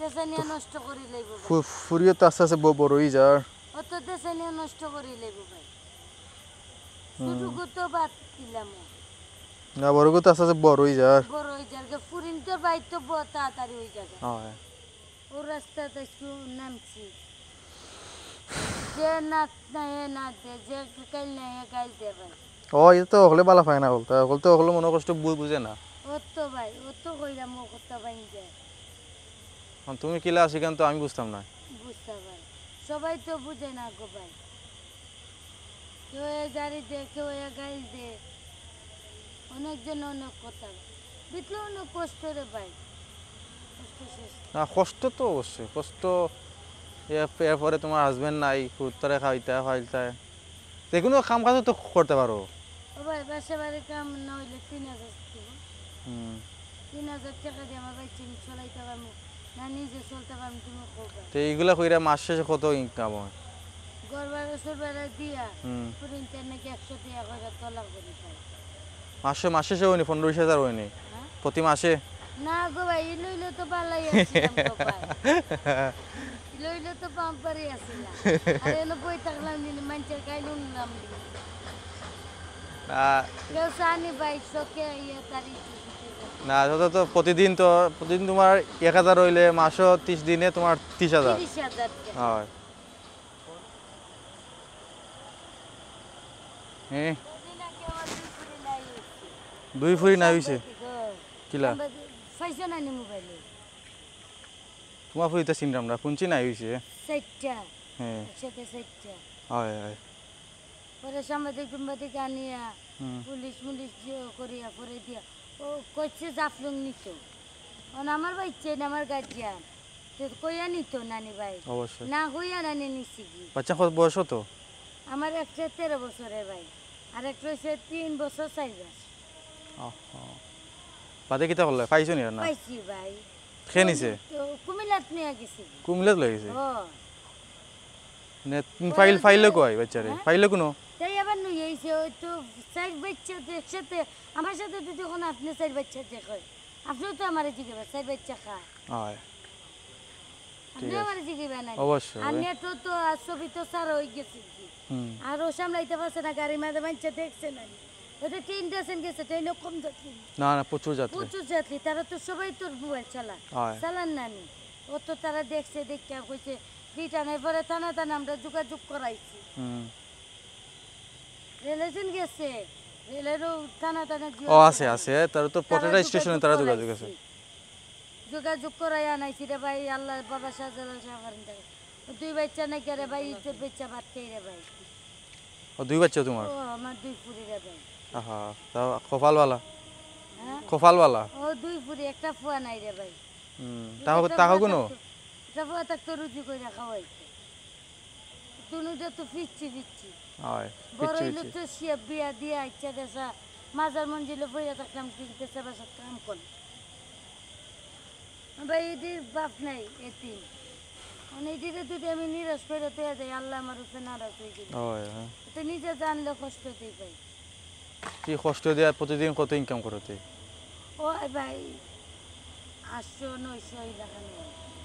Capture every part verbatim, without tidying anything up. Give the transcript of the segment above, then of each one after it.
দেশানিয়া নষ্ট করি লাইব ভাই। ফু-, ফুরিও তো আস্তে আস্তে ব-, বড় অই যার। অত দেশানিয়া নষ্ট করি লাইব ভাই। হুম। ছোটগু তো বাদ দিলাম। না, বড়গু তো আস্তে আস্তে বড় অই যার। বড় অই যার, গা ফুরিন্তর বাইর তো ব-, তাড়াতাড়ি অই যার। হয়। ও রাস্তাত আইজকু নামছি। যে নাত নাই, হে নাত দে, যে গাইল নাই, হে গাইল দে ভাই। ও, ইতা তো অকলে বালা পায় না, অকলতা, অকলতা অকলর মনর কষ্ট বু-, বুঝে না। অত ভাই, অত কইরাম, ও কথা ভাই যায়। অখন তুমি কিলা আছো, ইখান তো আমি বুঝতাম না। বুঝতা ভাই, সবাই তো বুঝে না গো ভাই। কেউ এ জারি দে, কেউ এ গাইল দে, অনেকজন অনেক কথা। ভিতরে অনেক কষ্ট রে ভাই, কষ্ট শেষ। না, কষ্ট তো অবশ্যই, কষ্ট। এর, এরপরে তোমার husband নাই, কুত্তারে খাইতা, খাইতা। যে কোনো কাম কাজও তো করতে পারো। ও ভাই, বাসা বাড়ির কাম না অইলে তিন হাজার দিব। হুম। তিন হাজার টেকা দিয়া আমার বাইচ্চা আমি চলাইতে পারমু না, নিজে চলতে পারমু, তুমি কও ভাই। তো এইগুলা কইরা মাস শেষে কত income হয়? ঘর ভাড়া সর ভাড়া দিয়া, হুম। পুরো internet একশো টেকা কইরা তোলা করি ভাই। মাসে, মাস শেষে অয়নি, পনেরো বিশ হাজার অয়নি? হ্যাঁ? প্রতি মাসে? না গো ভাই, ই লইলে তো বালাই আছিলাম গো ভাই। ই লইলে তো পাম্পারি আছিলাম। আর এনে বই থাকলাম দিন, মানুষের গাইল উঠলাম দিন। না। কেউ চানি ভাই, শখে ইয়ে তারি। না, তত তো প্রতিদিন তো, প্রতিদিন তোমার এক হাজার অইলে মাসও ত্রিশ দিনে তোমার ত্রিশ হাজার। ত্রিশ হাজার টাকা। হয়। হ্যাঁ। দুদিন আগে আমার দুই ফুরি নাই হইছে। দুই ফুরি নাই হইছে? সাংবাদিক, ও। কিলা? সাংবাদিক, পাইছো না নি মোবাইলে? তোমার ফুরি তো চিনলাম না, কোন চিন নাই হইছে? চাইরটা। হ্যাঁ। একসাথে চাইরটা। হয়, হয়। পরে সাংবাদিক টাংবাদিক আনিয়া, হুম। পুলিশ মুলিশ যে করিয়া পরে দিয়া, ও কইছে জাফলং নিত। অন আমার বাইচ্চা না আমার গার্জিয়ান। তো কইয়া নিত নানি ভাই। অবশ্যই। না কইয়া নানি নিছি কি? বাচ্চা কত বয়স তো? আমার একটা তেরো বছরে ভাই, আর একটা হইছে তিন বছর চার মাস। ওহো। বাদে কিতা করলে? পাইছো নি আর না? পাইছি ভাই। কে নিছে? তো কুমিল্লাত নিয়ে গেছি। কুমিল্লাত লই গেছে? ও। নে, তুমি পরে ফাইল, ফাইল কই বাচ্চারে? হ্যাঁ? ফাইল কোনো? তাই আবার নই, এই যে ওই তো চার বাচ্চা তো একসাথে, আমার সাথে তো তখন আপনি চার বাচ্চা দেখে। আপনিও তো আমারে জিজ্ঞাসা, চার বাচ্চা খা। হয়। আপনি ঠিক আছে। আমারে জিগাইবা না। অবশ্যই। আর নেটও তো আর ছবি তো সারা হয়ে গেছে কি। হুম। আর ও সামলাইতে পারছে না, গাড়ির মাঝে মানছে দেখছে না। ওটা ট্রেন স্টেশন গেছে, ট্রেনও কম যাত্রী। না, না, প্রচুর যাত্রী। প্রচুর যাত্রী, তারা তো সবাই তোর মোবাইল চালা। হয়। চালান না নি। ও তো তারা দেখছে, দেখে কইছে, রিটার্নের পরে থানা থানা আমরা যোগাযোগ করাইছি। হুম। রেল স্টেশন গেছে, রেলেরও থানা থানা ও, আছে, আছে। তারা তো প্রত্যেকটা স্টেশনে তারা যোগাযোগ আছে। যোগাযোগ করাই আনাইছি রে ভাই, আল্লাহ বাবা শাহজালাল শাহ করেন তারে। ও দুই বাচ্চা নাকি রে ভাই, ইজ্জত বাচ্চা বাদ খাই রে ভাই। ও, দুই বাচ্চা তোমার? ও, আমার দুই ফুরি রে ভাই। আহা, তা কপাল বালা। হ্যাঁ? কপাল বালা। ও, দুই ফুরি, একটা ফুয়া নাই রে ভাই। হুম, একটা তাহো, ফুয়া তাহো কোনো? থাকতো, একটা ফুয়া থাকতো রুজি করে খাওয়াইতো। দুনুটা তো ফিরছি, ফিরছি। হয়, বড় ফিরছি, হইলে ফিরছি। তো সে বিয়া দিয়া আইচ্ছা দেশা, মাজার মঞ্জিলে বইয়া থাকলাম, কিন্তু দেশে বাসার কাম করে। ভাই, এটির বাপ নাই, এতিম। মানে, এটিরে যদি আমি নিরাশ করে তৈয়া যাই, আল্লাহ আমার উপরে নারাজ হয়ে গেল। হয়, হ্যাঁ। তো নিজে জানলে কষ্ট হতেই পাই। কি কষ্ট দিয়া প্রতিদিন কত ইনকাম করো তুই? ও ভাই, আটশো, নয়শো এই লাখান।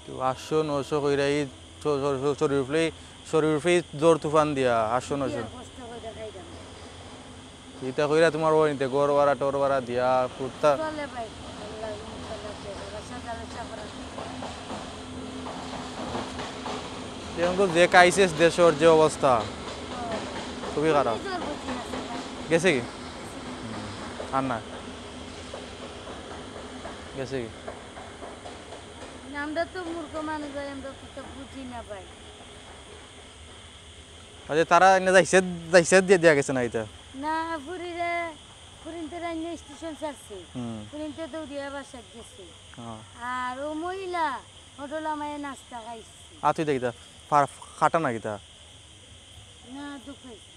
তো আটশো, নয়শো কইরা এই শ-, শ-, শ-, শরীর উঠলেই, শরীর উঠলেই ঝড় তুফান দিয়া আটশো, নয়শো। কষ্ট করে খাইতাম। ইতা কইরা তোমার ওই নিতে ঘর ভাড়া, টর ভাড়া দিয়া, কুত্তা। চলে ভাই, আল্লাহ, আল্লাহ, আল্লাহ, আল্লাহ, আল্লাহ, আল্লাহ। এখন তো যে ক্রাইসিস দেশর যে অবস্থা, খুবই খারাপ। গেছে কি? আর না। গেছে কি? আমরা তো মূর্খ মানুষ ভাই, আমরা তো বুঝি না ভাই। আচ্ছা, তারা এনে যাইছে, যাইছে দিয়া, দিয়া গেছে না এটা? না, ফুরিরে, ফুরিনতে রাইনে স্টেশন ছাড়ছে। হুম। ফুরিনতে দৌড়িয়া বাসাত গেছে। হ্যাঁ। আর ও মহিলা হোটেল আমায় নাস্তা খাইছে। আ, তুই দেখ, এটা ফার-, ফাটা না কিতা? না, দুঃখ হয়েছে।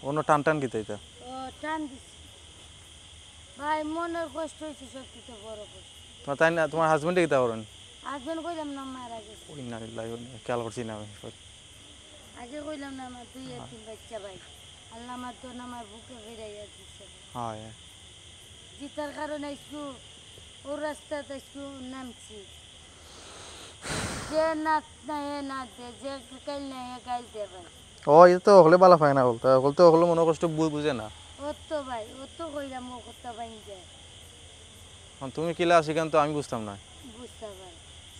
অন্য টান টান কিতা এটা? ও, টান দিছে। ভাই, মনের কষ্ট হয়েছে, সবচেয়ে বড় কষ্ট। তোমার তাই না, তোমার হাজবেন্ডে কিতা করেন? হাজবেন্ড কইলাম না, মারা গেছে। ওই না, ইন্না লিল্লাহি ওয়া ইন্না ইলাইহি, খেয়াল করছি না আমি। আগে কইলাম না, আমার দুই এতিম বাচ্চা ভাই। আল্লাহ আমার দোন আমার বুকে ফিরাইয়া দিছে। হয়। জিতার কারণে আইসু, ও রাস্তাত আইসু নামছি। যে নাত না, হে নাত দে, যে গাইল না, হে গাইল দে ভাই। ও, ইতা তো অকলে বালা পায় না, অকলতা অকলতা অকলর মনর কষ্ট বু- বুঝে না। অত ভাই, অত কইলাম, ও কথা ভাই যায়। এখন তুমি কিলা আছো, ইখান তো আমি বুঝতাম না। বুঝতা ভাই,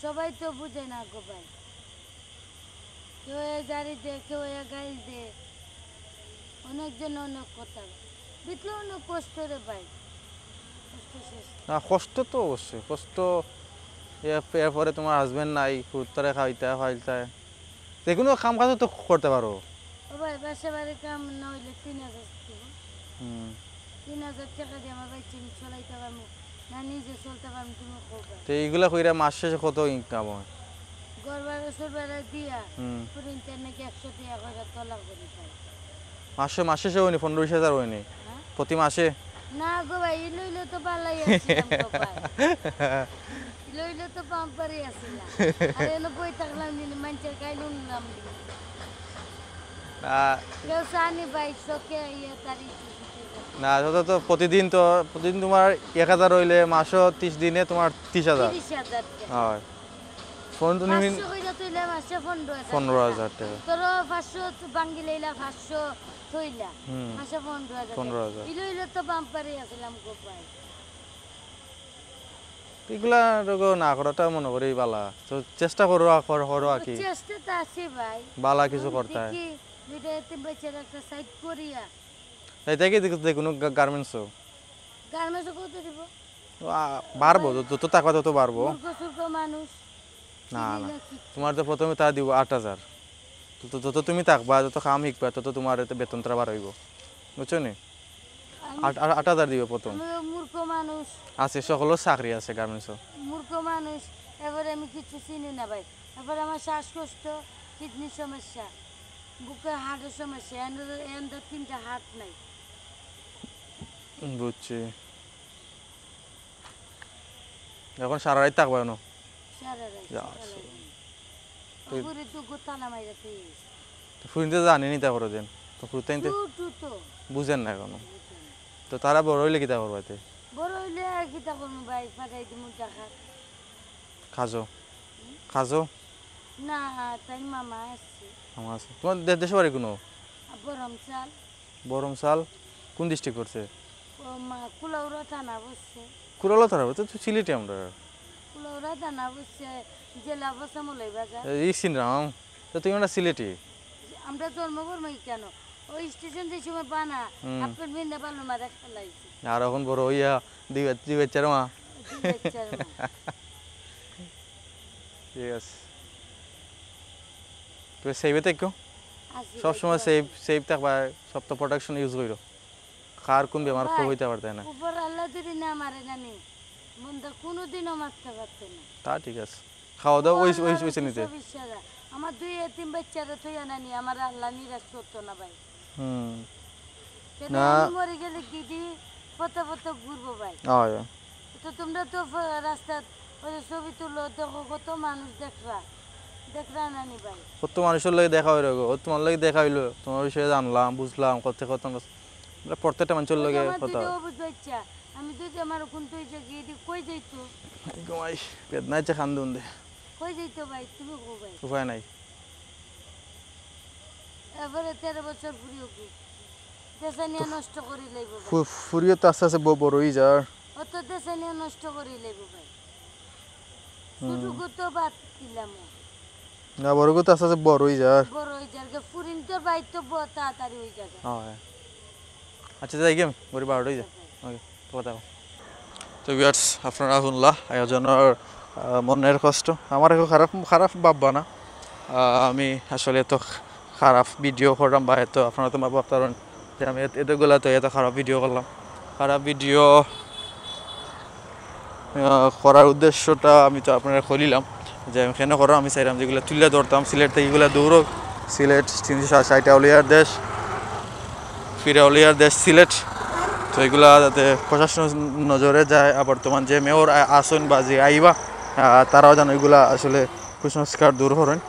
সবাই তো বুঝে না গো ভাই। কেউ এ জারি দে, কেউ এ গাইল দে, অনেকজন অনেক কথা। ভিতরে অনেক কষ্ট রে ভাই, কষ্ট শেষ। না, কষ্ট তো অবশ্যই, কষ্ট। এর- এরপরে তোমার হাজবেন্ড নাই, কুত্তারে খাওয়াইতা, খাওয়াইতা। যে কোনো কাম কাজও তো করতে পারো। ও ভাই, বাসা বাড়ির কাম না হইলে তিন হাজার দিব। হুম। তিন হাজার টাকা দিয়ে আমার বাচ্চা আমি চলাইতে পারবো না, নিজে চলতে পারবো, তুমি কও ভাই। তো এইগুলা কইরা মাস শেষে কত ইনকাম হয়? ঘর ভাড়া সর ভাড়া দিয়া হুম। পুরো ইন্টারনেট একশো টাকা করে তোলা করি ভাই। মাসে মাস শেষে হয়নি, পনেরো বিশ হাজার হয়নি হ্যাঁ? প্রতি মাসে? না গো ভাই, ইলো ইলো তো বালাই আছিলাম গো ভাই। ইলো ইলো তো পাম্পারি আছিলাম। আর এনে বই থাকলাম নি, মানুষের গাইল উঠলাম নি। না, কেউ চানি ভাই, শখে ইয়ে তারি। না, তত তো প্রতিদিন তো, প্রতিদিন তোমার এক হাজার হইলে মাসও তিরিশ দিনে তোমার তিরিশ হাজার। তিরিশ হাজার টাকা। হয়। ফোন তুমি পাঁচশো কইরা তুইলে মাসে পনেরো হাজার। পনেরো হাজার টাকা। তোর পাঁচশো তো ভাঙ্গি লইলা, পাঁচশো থইলা। হুম। মাসে পনেরো হাজার। পনেরো হাজার। ইলো ইলো তো বাম্পারি আছিলাম গো ভাই। এগুলা রোগ না করাটা মনে করি বালা। তো চেষ্টা করো, আর করো, করো আর কি। চেষ্টা তো আছে ভাই। বালা কিছু করতে হয়। দেখি দুইটা তিন বছর একটা সাইড করিয়া। তাই দেখি দেখি যে কোনো গার্মেন্টসও। গার্মেন্টসে কত দিব? বাড়বো, যত যত টাকা তত বাড়বো। মূর্খ সূর্খ মানুষ। না, চিনি না। না কি। তোমার তো প্রথমে তা দিব আট হাজার। তো তো- যত তুমি থাকবা, যত কাম শিখবা, তত তোমার এতে বেতনটা বাড়াইব। বুঝছো নি? আমি আট আট- আট হাজার দিবে প্রথম। আমি মূর্খ মানুষ। আছে, সকলের চাকরি আছে গার্মেন্টসও। মূর্খ মানুষ। এবারে আমি কিছু চিনি না ভাই। এবারে আমার শ্বাসকষ্ট, কিডনির সমস্যা, বুকে হার্টের সমস্যা, এন- এন তো তিনটা হার্ট নাই। বুঝছি। এখন সারা রাত থাকবা কেন? সারা রাত, যা, সারা রাত। তুই- ওপরে তো গোতালা মাইরা তুই। তো ফুরিনতে জানি নি তা করো দেন। তো ফুরুতাইন তো টু টু তো। বুঝেন না এখনো। তো তারা বড় হইলে কিতা করবা এতে? বড় হইলে আর কিতা করবো ভাই, পাঠাই দিমু ঢাকা। খাজো। খাজো। না, তাই মামা আসছে। আমার আছে। তোমার দে- দেশের বাড়ি কোনো? আর বরম চাল। বরমসাল। কোন ডিস্ট্রিক্ট পড়ছে? ও মা, কুলাউড়া থানা পড়ছে। কুলাউড়া থানা পড়ছে, তো সিলেটি আমরা। কুলাউড়া থানা পড়ছে, জেলা পড়ছে মৌলভীবাজার। এই সিনরাম। তো তুমি আমরা সিলেটি। আমরা জন্মকর্ম কেন? ওই স্টেশন যে সময় বানা, হুম। হাফ প্যান্ট পিন্দে বালুর মাঝে খেলাইছি। আর এখন বড় হইয়া দুই বাচ- দুই বাচ্চার মা। দুই বাচ্চার মা। ঠিক আছে। তুমি সেভে থাকো। আছি সব ভাই, সময় তো সেভ আছি। সেভ থাকবা, সব তো প্রোটেকশন ইউজ করো। কার কোন বেমার ভাই, খুব হইতে পারতে না। উপর আল্লাহ যদি না মারে জানি, মন্দা কোনোদিনও মারতে পারতো না। তা ঠিক আছে। খাওয়া দাওয়া ওই ওই আল্লাহর ওইসে নিতে। সব ইশারা। আমার দুই এতিম বাচ্চারা তুই আনানি, আমার আল্লাহ নিরাশ করতো না ভাই। হুম। কেন না। আমি মরে গেলে গিদি পথে পথে ঘুরবো ভাই। হয়। তো তোমরা তো ফ- রাস্তাত ওই যে ছবি তুলো, দেখো কত মানুষ দেখরা, দেখরা নানি ভাই। কত মানুষের লগে দেখা হইল গো, তোমার লগে দেখা হইলো, তোমার বিষয়ে জানলাম, বুঝলাম, কত কত আমরা প্রত্যেকটা মানুষের ওই যে লগে আমার কথা। দুইটা অবুঝ বাচ্চা, আমি দুইটা আমার কোন তুই যে গিদি কই যাইতো? ঘুমাই, বেদনায় যে কান্দুন দে। কই যাইতো ভাই, তুমি কো ভাই? উপায় নাই। এবারে তেরো বছর ফুরিয়ে গো। দেশানিয়া নষ্ট করি লাইব ভাই। ফু- ফুরিয়ে তো আস্তে আস্তে ব- বড় হয়ে যার। অত দেশানিয়া নষ্ট করি লাইব ভাই। ছোটগু তো বাদ দিলাম। না, বড়গু তো আস্তে আস্তে বড় হয়ে যার। বড় হয়ে যার গো, ফুরিন তো ভাই তো ব- তাড়াতাড়ি হয়ে যাবে। হয়। আচ্ছা, যাই গেম, ঘড়ি বারোটা হয়ে যায়। ওকে, কথা। তো ভিউয়ার্স, আপনারা শুনলা আয়োজনের, আহ, মনের কষ্ট। আমার এখন খারাপ, খারাপ ভাববা না। আহ, আমি আসলে এত খারাপ ভিডিও করলাম বা এত আপনারা তো ভাবতে পারেন যে আমি এত, এতগুলা তো এত খারাপ ভিডিও করলাম। খারাপ ভিডিও, আহ, করার উদ্দেশ্যটা আমি তো আপনারা খুলিলাম যে আমি কেন করলাম। আমি চাইলাম যেগুলো তুলে ধরতাম, সিলেট থেকে এগুলো দূর হোক। সিলেট তিনশো ষাট আউলিয়ার দেশ, পীর আউলিয়ার দেশ সিলেট। তো এগুলা যাতে প্রশাসনের নজরে যায়, আর বর্তমান যে মেয়র আ- আছেন বা যে আইবা, আহ, তারাও যেন এগুলা আসলে কুসংস্কার দূর করেন।